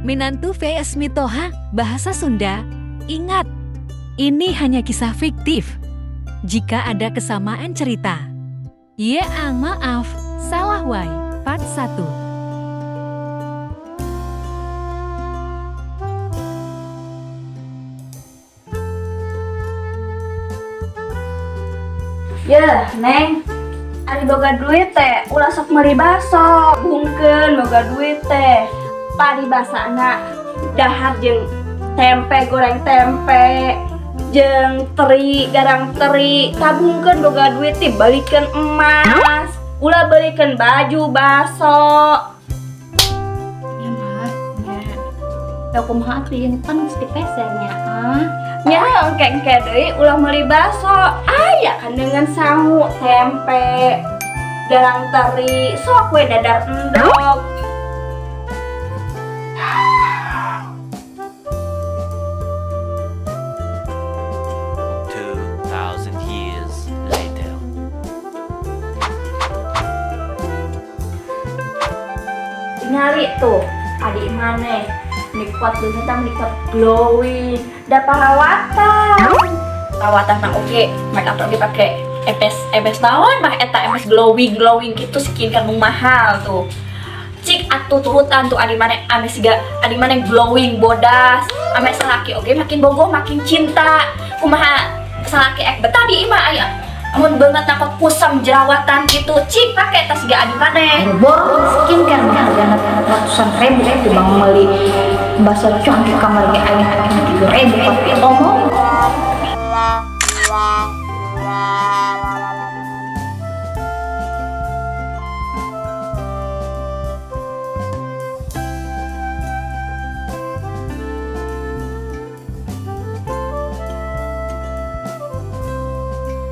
Minantu vs Mitoha, bahasa Sunda. Ingat, ini hanya kisah fiktif. Jika ada kesamaan cerita. Ya, maaf, salah wai. Part 1. Ya, Neng. Ari boga duit teh, ulah sok meuli baso, bungkeun boga duit teh. Paribasana dahar jeung tempe goreng tempe, jeung teri garang teri, tabungkeun boga duit teh balikeun emas, ulah balikeun baju baso. Ya mah, ya. Da kumaha atuh ieu kan geus dipeser nya, ah. Nya engke-engke deui ulah meuli baso. Aya kan dengan sangu tempe, garang teri, sok we dadar endog. 2,000 years later. Tingali tuh adik maneh nikmat beungeut nikmat glowing da parawatan perawatan mah oke, make up oke pake epes epes naon mah eta epes glowing glowing gitu, skincare nu mahal tuh. Cik atuh turutan tuh adi maneh ame siga adi maneh glowing bodas ame salaki oke makin bogoh makin cinta. Kumaha salaki ek betah di imah aya amun beungeut takut kusam jerawatan gitu, cik pake tas siga adi maneh. Boro skincare mah hargana ratusan ribu, timbang meuli bakso cuanki kamari ge aing 3.000 tapi omong.